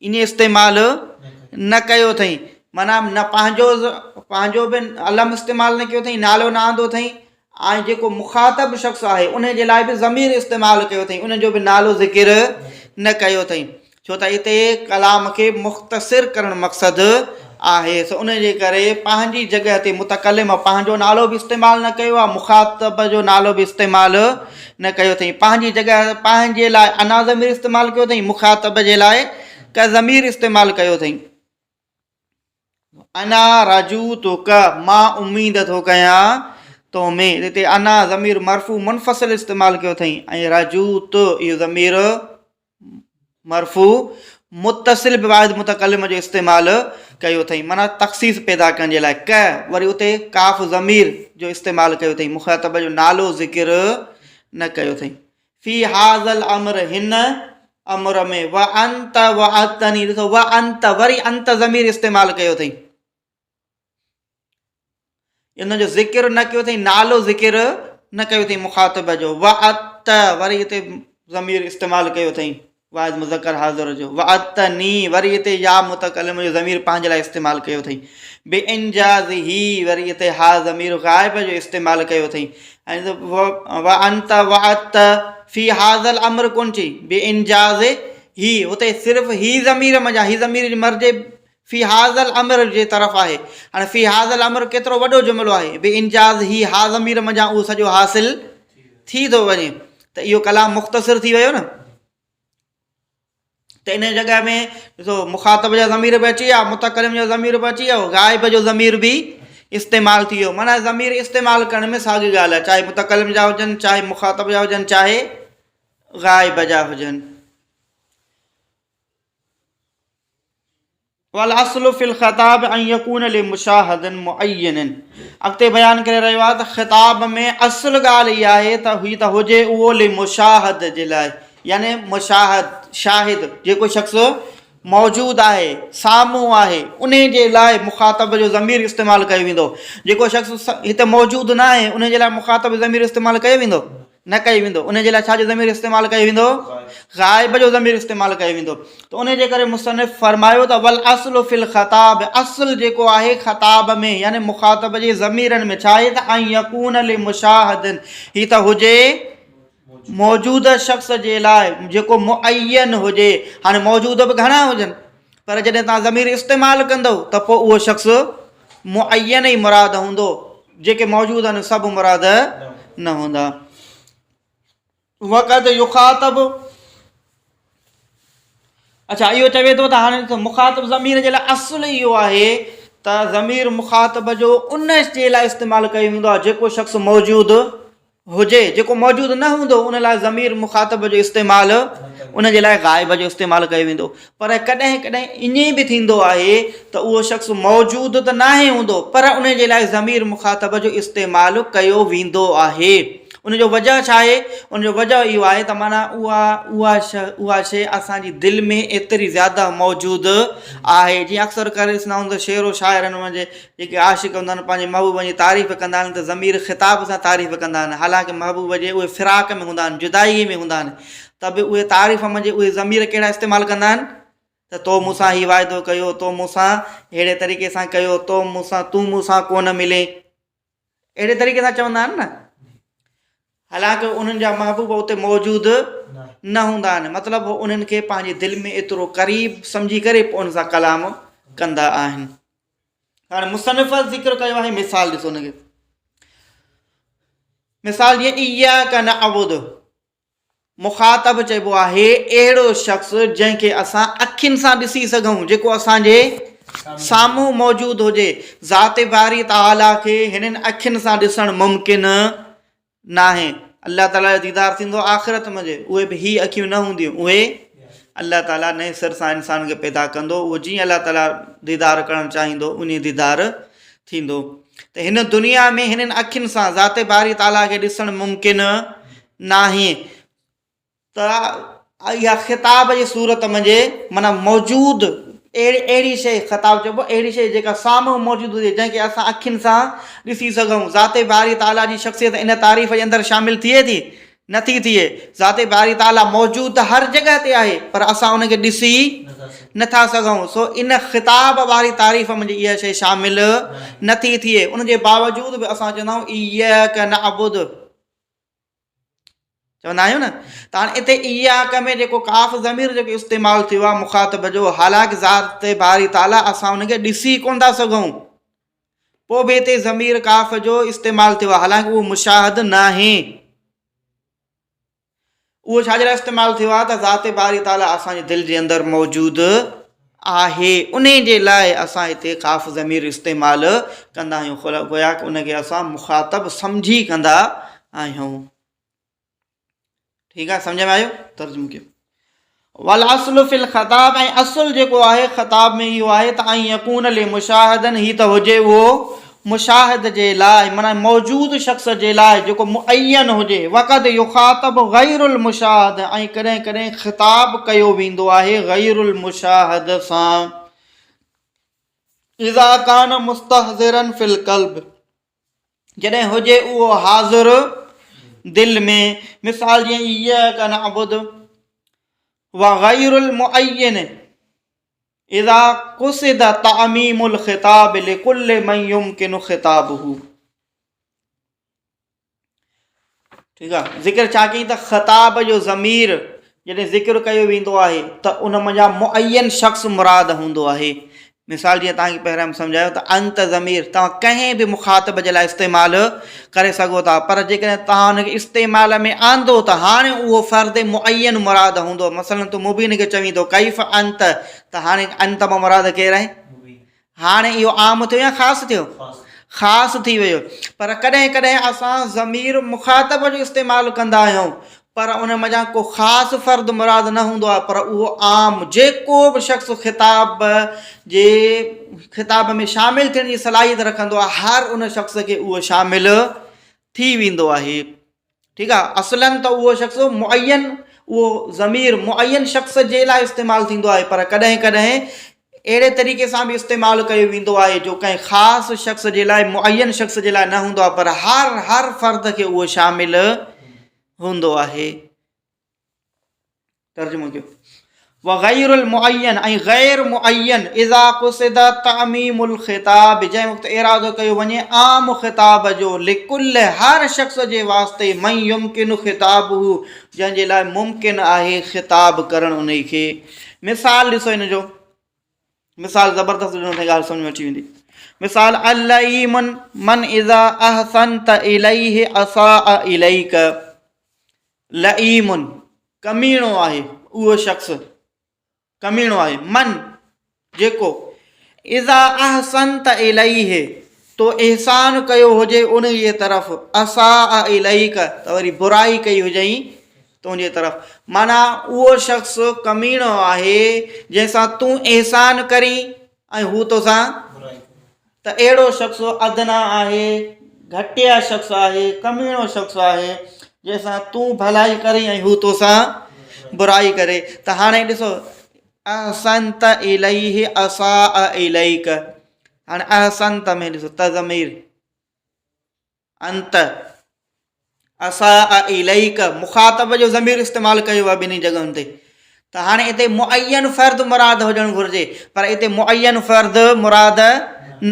ائين استعمال نه ڪيو اٿئي معنيٰ نه پنهنجو پنهنجو به علم استعمال نه ڪيو اٿئي نالو نه آندو اٿئي ۽ جيڪو مخاطب شخص آهي ان جي لاء به ضمير استعمال ڪيو اٿئي ان جو به نالو ذڪر نه ڪيو اٿئي ڇو ته اتي ڪلام کي مختصر ڪرڻ مقصد آهي سو ان جي ڪري پنهنجي جڳهه تي متڪلم پنهنجو نالو به استعمال نه ڪيو آهي مخاطب جو نالو به استعمال نه ڪيو اٿئي پنهنجي جڳهه پنهنجي لاء انا ضمير استعمال ڪيو اٿئي مخاطب جي لاء ڪ ضمير استعمال ڪيو اٿئي انا رجوتک مان اميد ٿو ڪيان تو ۾ هتي انا ضمير مرفوع منفصل استعمال ڪيو اٿئي ۽ رجوت اهو ضمير مرفوع متصل به واحد متڪلم جو استعمال ڪيو اٿئي معنيٰ تخصيص پيدا ڪرڻ جي لاء ڪ وري اتي ڪاف ضمير جو استعمال ڪيو اٿئي مخاطب جو نالو ذڪر نه ڪيو اٿئي. في هذا الامر هن امر ۾ وانت وعدتني ڏسو وانت وري انت ضمير استعمال ڪيو اٿئي ان جو ذڪر نه ڪيو اٿئي نالو ذڪر نه ڪيو اٿئي مخاطب جو وعدت وري هتي ضمير استعمال ڪيو اٿئي واحد مذڪر حاضر جو وعدتني وري هتي يا متڪلم جو ضمير پنهنجي لاء استعمال ڪيو اٿئي بانجازه وري هتي ها ضمير غائب جو استعمال ڪيو اٿئي ۽ وانت وعدت في هذا الامر ڪون چئي بانجاز هي هتي صرف هي ضمير منجا هي ضمير جي مرجع في هذا الامر جي طرف آهي هاڻي في هذا الامر ڪيترو وڏو جملو آهي بانجاز هي ها ضمير منجا اهو سڄو حاصل ٿي ٿو وڃي ته اهو ڪلام مختصر ٿي ويو نه ته ان جڳهه ۾ ڏسو مخاطب جا ضمير به اچي ويا متڪلم جو ضمير به اچي ويو غائب جو ضمير به استعمال ٿي ويو معنيٰ ضمير استعمال ڪرڻ ۾ ساڳي ڳالهه آهي چاهي متڪلم جا هجن چاهي مخاطب جا هجن چاهي غائب جا هجن والاصل في الخطاب ان يكون لمشاهد معين اڳتي بيان ڪري رهيو آهي ته خطاب ۾ اصل ڳالهه اها آهي ته هي ته هجي اهو لمشاهد جي لاء يعني مشاهد شاهد جيڪو شخص موجود آهي سامهون آهي انهي جي لاء مخاطب جو ضمير استعمال ڪيو ويندو جيڪو شخص هتي موجود نه آهي انهي جي لاء مخاطب ضمير استعمال ڪيو ويندو نه ڪيو ويندو ان جي لاء ڇا جو ضمير استعمال ڪيو ويندو غائب جو ضمير استعمال ڪيو ويندو ته ان جي ڪري مصنف فرمايو ته والاصل في الخطاب اصل جيڪو آهي خطاب ۾ يعني مخاطب جي ضميرن ۾ ڇا آهي ته ان يڪون لمشاهد هي ته هجي موجوده شخص جي لاء جيڪو معين هجي هاڻي موجود به گهڻا هجن پر جڏهن توهان ضمير استعمال ڪندؤ ته پوء اهو شخص معين ئي مراد هوندو، جيڪي موجود آهن سڀ مراد نه هوندا. وقد يخاطب اڇا اهو چوي ٿو ته هاڻي مخاطب ضمير جي لاء اصل اهو آهي ته ضمير مخاطب جو ان جي لاء استعمال ڪيو ويندو آهي جيڪو شخص موجود هجي، جيڪو موجود نه هوندو ان لاء ضمير مخاطب جو استعمال ان جي لاء غائب جو استعمال ڪيو ويندو پر ڪڏهن ڪڏهن ائين به ٿيندو آهي ته اهو شخص موجود ته ناهي هوندو پر ان جي لاء ضمير مخاطب جو استعمال ڪيو ويندو آهي ان جو وجه ڇا آهي ان جو وجه اهو آهي ته معنيٰ اها اها اها شيء اسان جي دل ۾ ايتري زياده موجود آهي جيئن اڪثر ڪري ڏسندا آهيون ته شعر و شاعرن منجهه جيڪي عاشق هوندا آهن پنهنجي محبوبن جي تعريف ڪندا آهن ته ضمير خطاب سان تعريف ڪندا آهن حالانڪه محبوب جي اهي فراق ۾ هوندا آهن جدائي ۾ هوندا آهن ته به اهي تعريف منجهه اهي ضمير ڪهڙا استعمال ڪندا آهن ته تو مون سان هي واعدو ڪيو تو مون سان اهڙي طريقي سان ڪيو تو مون سان تون مون سان ڪونه ملين اهڙي طريقي سان چوندا آهن نه حالانڪه انهن جا محبوب اتي موجود نه هوندا آهن مطلب هو انهن کي پنهنجي دل ۾ ايترو قريب سمجهي ڪري پوء ان سان ڪلام ڪندا آهن هاڻي مصنف ذڪر ڪيو آهي مثال ڏسو ان کي مثال جيئن اياڪ نعبد مخاطب چئبو آهي اهڙو شخص جنهن کي اسان اکين سان ڏسي سگهون جيڪو اسان جي سامهون موجود هجي ذات باري تعاليٰ کي هنن اکين سان ڏسڻ ممڪن ناهي الله تعاليٰ جو ديدار ٿيندو آخرت ۾ جي اهي به هي اکيون نه هونديون اهي الله تعاليٰ نئين سر سان انسان کي پيدا ڪندو اهو جيئن الله تعاليٰ ديدار ڪرڻ چاهيندو انهي ديدار ٿيندو ته هن دنيا ۾ هنن اکين سان ذات باري تعاليٰ کي ڏسڻ ممڪن ناهي ته اها خطاب جي صورت منجهه معنيٰ موجود اهڙي اهڙي شيء خطاب چئبو اهڙي شيء جيڪا سامهون موجود هجي جنهن کي اسان اکين سان ڏسي سگهون ذات باري تعاليٰ جي شخصيت ان تعريف جي اندر شامل ٿئي ٿي نٿي ٿئي ذات باري تعاليٰ موجود ته هر جڳهه تي آهي پر اسان ان کي ڏسي نٿا سگهون سو ان خطاب واري تعريف منجهه اها شيء شامل نٿي ٿئي ان جي باوجود به اسان چوندا آهيون اياڪ نعبد چوندا آهيون نه ته هاڻي اتي اياڪ ۾ جيڪو ڪاف ضمير جيڪو استعمال ٿيو آهي مخاطب جو حالانڪ ذات باري تعاليٰ اسان ان کي ڏسي ڪونه ٿا سگهون پوء به هتي ضمير ڪاف جو استعمال ٿيو آهي حالانڪ اهو مشاهد ناهي اهو ڇا جي لاء استعمال ٿيو آهي ته ذات باري تعاليٰ اسان جي دل جي اندر موجود آهي انهي جي لاء اسان هتي ڪاف ضمير استعمال ڪندا آهيون گويا ان کي اسان مخاطب سمجهي ڪندا آهيون ٺيڪ آهي سمجھ ۾ آيو ترجمو ڪيو. والاصل في الخطاب ۽ اصل جيڪو آهي خطاب ۾ اهو آهي ته ان يڪون لمشاهدن هي ته هجي اهو مشاهد جي لاء معنيٰ موجود شخص جي لاء جيڪو معين هجي وقد يخاطب غير المشاهد ۽ ڪڏهن ڪڏهن خطاب ڪيو ويندو آهي غير المشاهد سان اذا ڪان مستحضرا في القلب جڏهن هجي اهو حاضر دل ۾، مثال جيئن اياڪ نعبد وغير المعين اذا قصد تعميم الخطاب لڪل من يمڪن خطابه. ٺيڪ آ ذڪر ڇا ڪيائين ته خطاب جو ضمير جڏهن ذڪر ڪيو ويندو آهي ته ان منجهان معين شخص مراد هوندو آهي مثال جيئن توهان کي پهريان سمجهايو ته انت ضمير توهان ڪنهن به مخاطب جي لاء استعمال ڪري سگهو ٿا پر جيڪڏهن توهان ان کي استعمال ۾ آندو ته هاڻي اهو فرد معين مراد هوندو مثلا تون مبين کي چوين ٿو ڪيف انت ته هاڻي انت مان مراد ڪير آهي هاڻي اهو عام ٿيو يا خاص ٿيو؟ خاص ٿي ويو. پر ڪڏهن ڪڏهن اسان ضمير مخاطب جو استعمال ڪندا آهيون پر ان منجهان ڪو خاص فرد مراد نه هوندو آهي پر اهو عام جيڪو به شخص خطاب جي خطاب ۾ شامل ٿيڻ جي صلاحيت رکندو آهي هر ان شخص کي اهو شامل ٿي ويندو آهي. ٺيڪ آ اصلا ته اهو شخص معين اهو ضمير معين شخص جي لاء استعمال ٿيندو آهي پر ڪڏهن ڪڏهن اهڙي طريقي سان به استعمال ڪيو ويندو آهي جو ڪنهن خاص شخص جي لاء معين شخص جي لاء نه هوندو آهي پر هر هر فرد کي اهو شامل هوندو آهي. ترجمو ڪيو وغير المعين ۽ غير معين اذا قصد تعميم الخطاب جنهن وقت ارادو ڪيو وڃي عام خطاب جو لڪل هر شخص جي واسطي من يمڪن خطابه جنهن جي لاء ممڪن آهي خطاب ڪرڻ انهي کي مثال ڏسو ان جو مثال زبردست ڏنو اٿئي ڳالهه سمجھ ۾ اچي ويندي مثال اللئيم من اذا احسنت اليه اساء اليك لئيم، ڪميڻو آهي، اهو شخص ڪميڻو آهي، من، جيڪو، اذا احسنت اليه، تو احسان ڪيو هجي ان جي طرف، اساء اليک، ته وري برائي ڪئي هجئين تنهنجي طرف، معنيٰ اهو شخص ڪميڻو آهي جنهن سان تون احسان ڪرين ۽ هو توسان ته اهڙو شخص ادنيٰ آهي، گهٽيا شخص آهي، ڪميڻو شخص آهي، جنهن سان تون ڀلائي ڪرين ۽ هو توسان برائي ڪري. ته هاڻي ڏسو، احسنت اليه اساء اليک، هاڻي احسنت ۾ ڏسو ته ضمير انت، اساء اليک مخاطب جو ضمير استعمال ڪيو آهي ٻنهي جڳهن تي ته هاڻي اتي معين فرد مراد هجڻ گهرجي پر اتي معين فرد مراد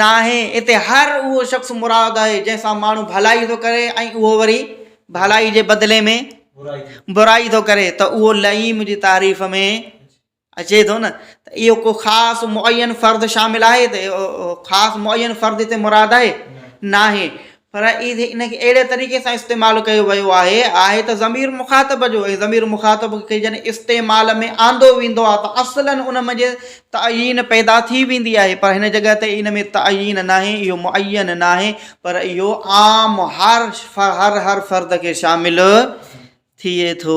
ناهي اتي هر اهو شخص مراد آهي جنهن سان ماڻهو ڀلائي ٿو ڪري ۽ اهو وري ڀلائي جي بدلي ۾ برائي ٿو ڪري ته اهو لئيم جي تعريف ۾ اچي ٿو نه ته اهو ڪو خاص معين فرد شامل آهي ته خاص معين فرد هتي مراد آهي ناهي پر ان کي اهڙي طريقي سان استعمال ڪيو ويو آهي آهي ته ضمير مخاطب جو ۽ ضمير مخاطب کي جڏهن استعمال ۾ آندو ويندو آهي ته اصلا ان منجهه تعين پيدا ٿي ويندي آهي پر هن جڳهه تي ان ۾ تعين ناهي اهو معين ناهي پر اهو عام هر هر هر فرد کي شامل ٿئي ٿو.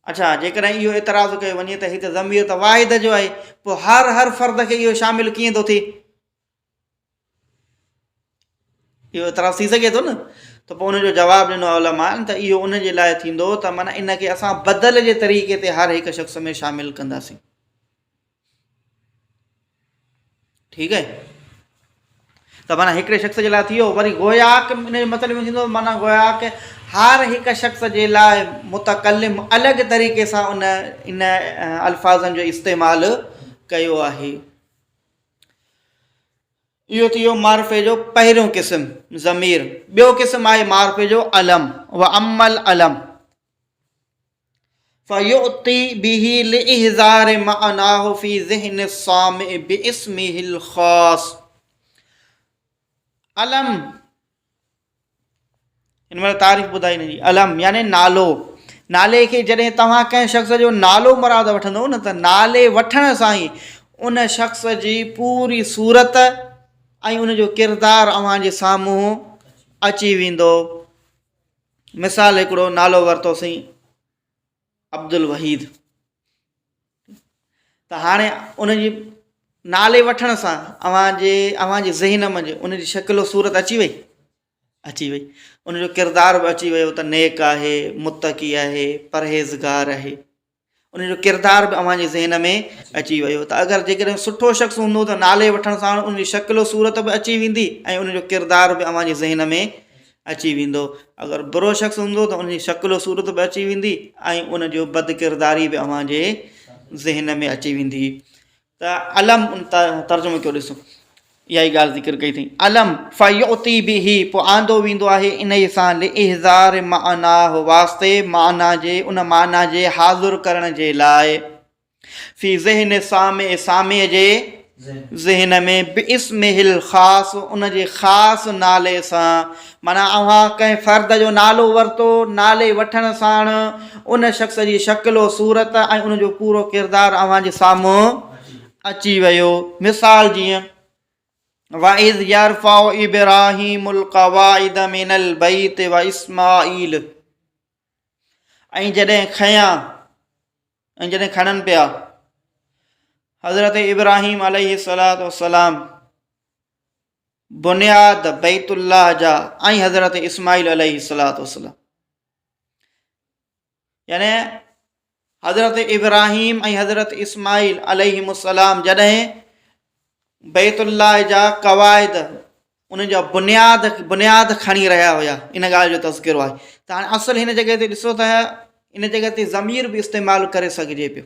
اڇا جيڪڏهن اهو اعتراض ڪيو وڃي ته هي ته ضمير ته واحد جو آهي پوء هر هر فرد کي اهو شامل ڪيئن ٿو ٿئي؟ اهو اعتراض ٿي سگهي ٿو نه ته پوء ان جو جواب ڏنو علماء ته اهو ان جي لاء ٿيندو ته معنيٰ ان کي اسان بدل جي طريقي تي هر هڪ شخص ۾ شامل ڪنداسين. ٺيڪ آهي ته معنيٰ هڪڙي شخص جي لاء ٿي ويو وري گوياڪ ان جو مطلب اهو ٿيندو معنيٰ گوياڪ هر هڪ شخص جي لاء متڪلم الڳ طريقي سان ان ان الفاظن جو استعمال ڪيو آهي. اهو ٿي ويو معرفي جو پهريون قسم ضمير. ٻيو قسم آهي معرفي جو علم واما العلم فيؤتي به لاحضار معناه في ذهن السامع باسمه الخاص علم هن مهل تعريف ٻڌائي هن جي علم يعني نالو نالي کي جڏهن توهان ڪنهن شخص جو نالو مراد وٺندو نه ته نالي وٺڻ سان ئي ان شخص جي پوري صورت ۽ ان جو ڪردار اوهان جي سامهون اچي ويندو مثال هڪڙو نالو ورتوسين. عبدالوحيد ته هاڻي ان جي نالي وٺڻ سان اوهان جي اوهان جي ذهن منجهه ان جي شڪل و صورت اچي وئي اچي وئي ان جو ڪردار به اچي ويو ته نيڪ آهي متقي آهي پرهيزگار آهي ان جو ڪردار به اوهان جي ذهن ۾ اچي ويو ته اگر جيڪڏهن سٺو شخص هوندو ته نالي وٺڻ سان ان جي شڪل و صورت به اچي ويندي ۽ ان جو ڪردار به اوهان جي ذهن ۾ اچي ويندو اگر برو شخص هوندو ته ان جي شڪل و صورت به اچي ويندي ۽ ان جو بد ڪرداري به اوهان جي ذهن ۾ اچي ويندي ته علم ترجمو ڪيو ڏسو اها ئي ڳالهه ذڪر ڪئي اٿئي علم فيعطي به پوء آندو ويندو آهي انهي سان لاحضار معناه واسطي معنيٰ جي ان معنيٰ جي حاضر ڪرڻ جي لاء في ذهن سامع سامع جي ذهن ۾ باسمه الخاص ان جي خاص نالي سان معنيٰ اوهان ڪنهن فرد جو نالو ورتو نالي وٺڻ ساڻ ان شخص جي شڪل و صورت ۽ ان جو پورو ڪردار اوهان جي سامهون اچي ويو مثال جيئن وَإِذْ يَرْفَعُ إِبْرَاهِيمُ الْقَوَاعِدَ مِنَ الْبَيْتِ وَإِسْمَاعِيلُ ۽ جڏهن کنيا ۽ جڏهن کڻن پيا حضرت ابراهيم عليه الصلاة والسلام بنياد بيت الله جا ۽ حضرت اسماعيل عليه الصلاة والسلام يعني حضرت ابراهيم ۽ حضرت اسماعيل عليهم السلام جڏهن بيت الله جا قواعد انهن جا بنياد بنياد کڻي رهيا هيا ان ڳالهه جو تذڪرو آهي ته هاڻي اصل هن جڳهه تي ڏسو ته ان جڳهه تي ضمير به استعمال ڪري سگهجي پيو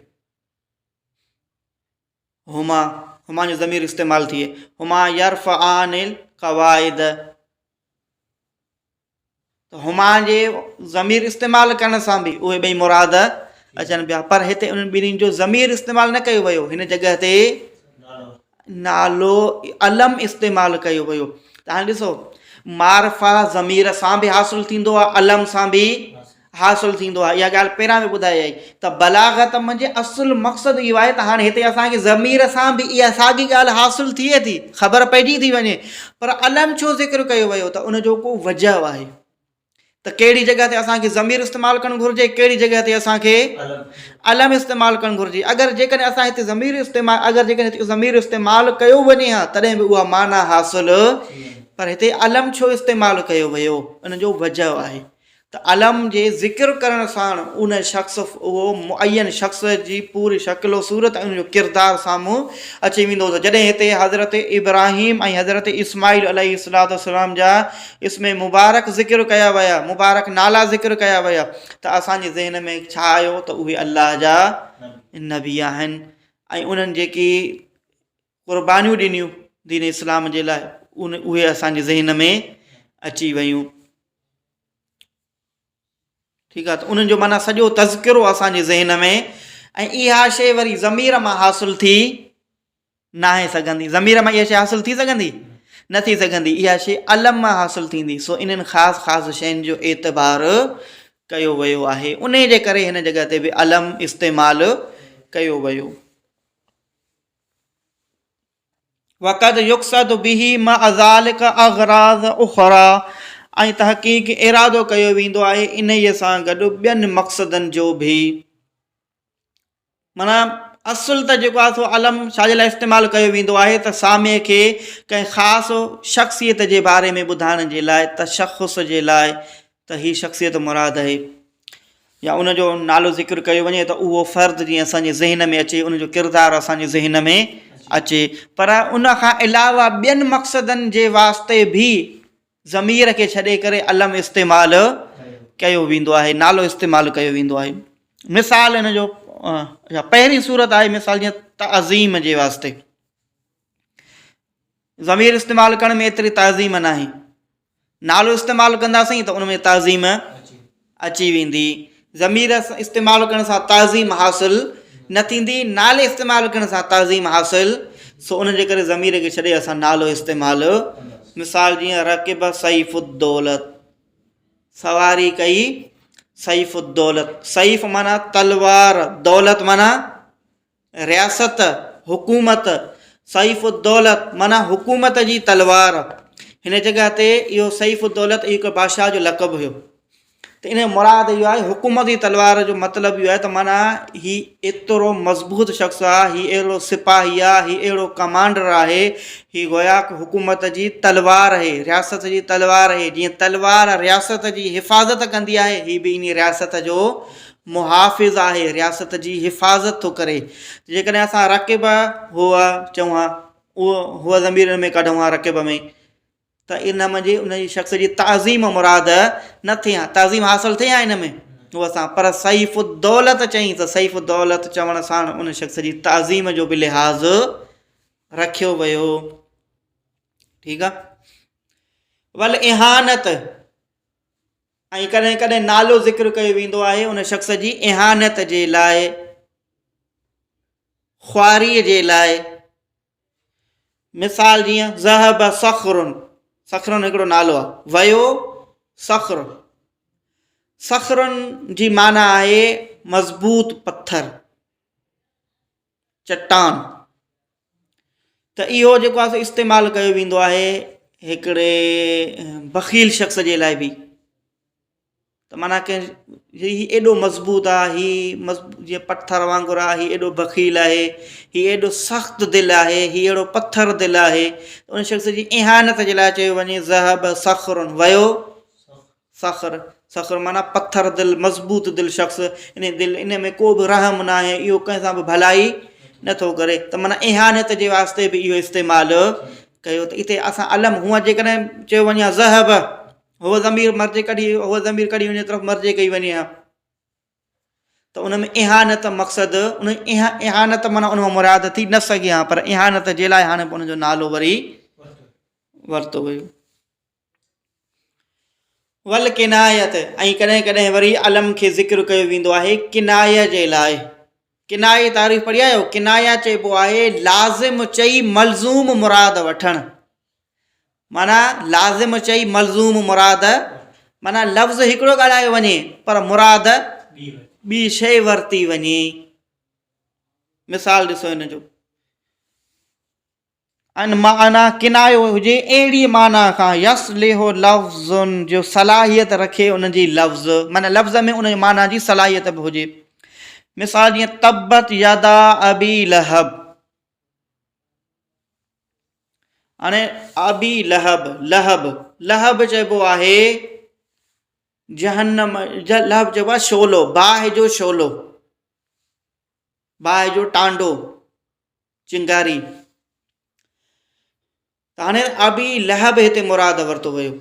هما هما جو ضمير استعمال ٿئي هما يرفعان القواعد ته هما جي ضمير استعمال ڪرڻ سان به اهي ٻئي مراد اچن پيا پر هتي انهن ٻنهي جو ضمير استعمال نه ڪيو ويو هن جڳهه تي نالو علم استعمال ڪيو ويو ته هاڻي ڏسو معرفه ضمير سان به حاصل ٿيندو آهي علم سان به حاصل ٿيندو آهي اها ڳالهه پهريان به ٻڌائي آئي ته بلاغت منجهه اصل مقصد اهو آهي ته هاڻي هتي اسان کي ضمير سان به اها ساڳي ڳالهه حاصل ٿئي ٿي خبر پئجي ٿي وڃي پر علم ڇو ذڪر ڪيو ويو ته ان جو ڪو وجه آهي ته ڪهڙي جڳهه تي اسان کي ضمير استعمال ڪرڻ گهرجي ڪهڙي جڳهه تي اسان کي علم استعمال ڪرڻ گهرجي اگر جيڪڏهن اسان هتي ضمير استعمال اگر جيڪڏهن هتي ضمير استعمال ڪيو وڃي ها تڏهن به اها معنيٰ حاصل پر هتي علم ڇو استعمال ڪيو ويو ان جو وجه آهي ته علم جي ذڪر ڪرڻ ساڻ ان شخص اهو معين شخص جي پوري شڪل و صورت ۽ ان جو ڪردار سامهون اچي ويندو ته جڏهن هتي حضرت ابراهيم ۽ حضرت اسماعيل عليه الصلوة والسلام جا اسم مبارڪ ذڪر ڪيا ويا مبارڪ نالا ذڪر ڪيا ويا ته اسان جي ذهن ۾ ڇا آيو ته اهي الله جا نبي آهن ۽ انهن جيڪي قربانيون ڏنيون دين اسلام جي لاء ان اهي اسان جي ذهن ۾ اچي ويون ٺيڪ آ ته انهن جو معنيٰ سڄو تذڪرو اسان جي ذهن ۾ ۽ اها شيء وري ضمير مان حاصل ٿي ناهي سگهندي ضمير مان اها شيء حاصل ٿي سگهندي نه ٿي سگهندي اها شيء علم مان حاصل ٿيندي سو انهن خاص خاص شين جو اعتبار ڪيو ويو آهي انهي جي ڪري هن جڳهه تي به علم استعمال ڪيو ويو وقد يقصد به مع ذلك اغراض اخرى ۽ تحقيق ارادو ڪيو ويندو آهي انهيء سان گڏ ٻين مقصدن جو به. معنيٰ اصل ته جيڪو آهي سو علم ڇا جي لاء استعمال ڪيو ويندو آهي ته سامع کي ڪنهن خاص شخصيت جي باري ۾ ٻڌائڻ جي لاء تشخص جي لاء ته هي شخصيت مراد آهي يا ان جو نالو ذڪر ڪيو وڃي ته اهو فرد جيئن اسان جي ذهن ۾ اچي ان جو ڪردار اسان جي ذهن ۾ اچي پر ان کان علاوه ٻين مقصدن جي واسطي به ضمير کي ڇڏي ڪري علم استعمال ڪيو ويندو آهي نالو استعمال ڪيو ويندو آهي مثال ان جو پهرين صورت آهي مثال جيئن تعظيم جي واسطي ضمير استعمال ڪرڻ ۾ ايتري تعظيم ناهي. نالو استعمال ڪنداسين ته ان ۾ تعظيم اچي ويندي. ضمير استعمال ڪرڻ سان تعظيم حاصل نه ٿيندي، نالي استعمال ڪرڻ سان تعظيم حاصل سو ان جي ڪري ضمير کي ڇڏي اسان نالو استعمال مثال جيئن رڪب سيف الدولت سواري ڪئي سيف الدولت سيف معنيٰ تلوار دولت معنيٰ رياست، حڪومت، سيف الدولت معنيٰ حڪومت جي تلوار. هن جڳهه تي اهو سيف الدولت اهو هڪ بادشاهه جو لقب هيو. ته ان جو مراد اهو آهي حڪومتي تلوار جو مطلب اهو آهي ته معنيٰ هي ايترو مضبوط شخص آهي، هي اهڙو سپاهي آهي، هي اهڙو ڪمانڊر آهي، هي گويا حڪومت جي تلوار آهي، رياست جي تلوار آهي، جيئن تلوار رياست جي حفاظت ڪندي آهي، هي به انهي رياست جو محافظ آهي، رياست جي حفاظت ٿو ڪري. جيڪڏهن اسان رقب هو چئون ها، اهو هو ضمير ان ۾ ڪڍون ها رقب ۾، ته ان منجهه ان جي شخص جي تعظيم مراد نه ٿئي ها، تعظيم حاصل ٿئي ها ان ۾ هو سان، پر سيف الدولت چئين ته سيف الدولت چوڻ ساڻ ان شخص جي تعظيم جو به لحاظ رکيو ويو. ٺيڪ آ. والاهانت ۽ ڪڏهن ڪڏهن نالو ذڪر ڪيو ويندو آهي ان شخص جي اهانت جي لاء، خواري جي لاء. مثال جيئن ذهب صخر، صخر هڪڙو نالو آهي، ويو صخر، صخر جي معنيٰ آهي مضبوط پٿر، چٽان. ته اهو جيڪو آهي سو استعمال ڪيو ويندو آهي هڪڙي بخيل شخص جي لاء به، ته معنيٰ ڪنهن هي ايڏو مضبوط آهي، هي جيئن پٿر وانگر آهي، هي ايڏو بخيل آهي، هي ايڏو سخت دل آهي، هي اهڙو پٿر دل آهي، ان شخص جي اهانت جي لاء چيو وڃي ذهب صخر، ويو صخر، صخر معنيٰ پٿر دل، مضبوط دل شخص، ان دل ان ۾ ڪو به رحم ناهي، اهو ڪنهن سان به ڀلائي نٿو ڪري، ته معنيٰ اهانت جي واسطي به اهو استعمال ڪيو. ته اتي اسان علم هونء جيڪڏهن چيو وڃي ها ذهب هو ضمير مرجع ڪڍي، هو ضمير ڪڍي ان طرف مرجع ڪئي وڃي ها ته ان ۾ اهانت مقصد ان اهانت معنيٰ ان مان مراد ٿي نه سگهي ها، پر اهانت جي لاء هاڻي ان جو نالو وري ورتو ويو. والڪنايت ۽ ڪڏهن ڪڏهن وري علم کي ذڪر ڪيو ويندو آهي ڪنايه جي لاء. ڪنايه جي تعريف پڙهي آيو؟ ڪنايه چئبو آهي لازم چئي ملزوم مراد وٺڻ. معنيٰ لازم چئي ملزوم مراد، معنيٰ لفظ هڪڙو ڳالهايو وڃي پر مراد ٻي شيء ورتي وڃي. مثال ڏسو ان جو. ان معنيٰ ڪنايو هجي اهڙي معنيٰ کان يصلح لفظ جو صلاحيت رکي ان جي لفظ معنيٰ لفظ ۾ ان جي معنيٰ جي صلاحيت به هجي. مثال جيئن تبت يدا ابي لهب، هاڻي ابي لهب، لهب، لهب چئبو آهي جهنم، لهب چئبو آهي شعلو، باهه جو شعلو، باهه جو ٽانڊو، چنگاري. ته هاڻي ابي لهب هتي مراد ورتو ويو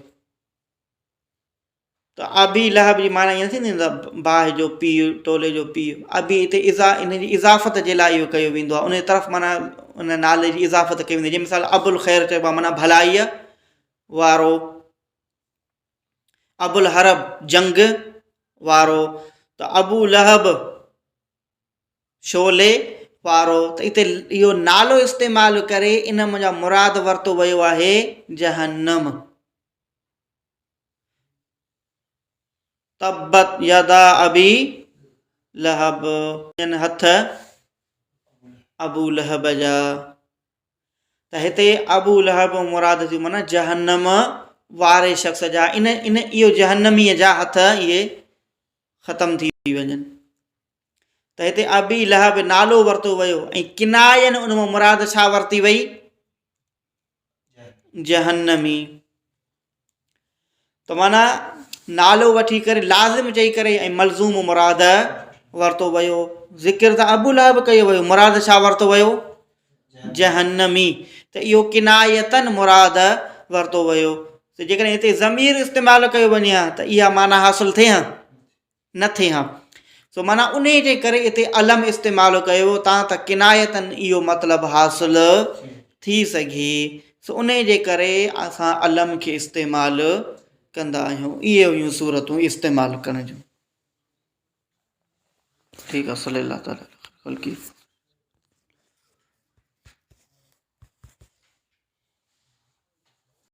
ته ابي لهب جي معنيٰ ائين ٿيندي ته باهه جو پيء، ٽولي جو پيء. ابي هتي اضا ان جي اضافت جي لاء اهو ڪيو ويندو آهي، ان جي طرف معنيٰ ان نالي جي اضافت ڪئي ويندي آهي. جيئن مثال ابو الخير چئبو آهي معنيٰ ڀلائيء وارو، ابو الحرب جنگ وارو، ته ابو لهب شعلي وارو. ته اتي اهو نالو استعمال ڪري ان منجهان مراد ورتو ويو آهي جهنم. تبت يدا ابي لهب، يعني هٿ ابو لهب جا. ته هتي ابو لهب مراد ٿيو معنيٰ جهنم واري شخص جا، ان ان اهو جهنميء جا هٿ اهي ختم ٿي وڃن. ته هتي ابي لهب نالو ورتو ويو ۽ ڪناين ان مان مراد ڇا ورتي وئي؟ جهنمي. ته معنيٰ نالو وٺي ڪري لازم چئي ڪري ۽ ملزوم مراد ورتو ويو. ذڪر ته ابو لهب ڪيو ويو، مراد ڇا ورتو ويو؟ جهنمي. ته اهو ڪنايتن مراد ورتو ويو. ته جيڪڏهن هتي ضمير استعمال ڪيو وڃي ها ته اها معنيٰ حاصل ٿئي ها؟ نه ٿئي ها. سو معنيٰ انهيء جي ڪري اتي علم استعمال ڪيو ويو تان ته ڪنايتاً اهو مطلب حاصل ٿي سگهي. سو انهيء جي ڪري اسان علم کي استعمال ڪندا آهيون. اهي هيون صورتون استعمال ڪرڻ جون. ٺيڪ آهي صلي الله تعالٰي علي خير خلقه.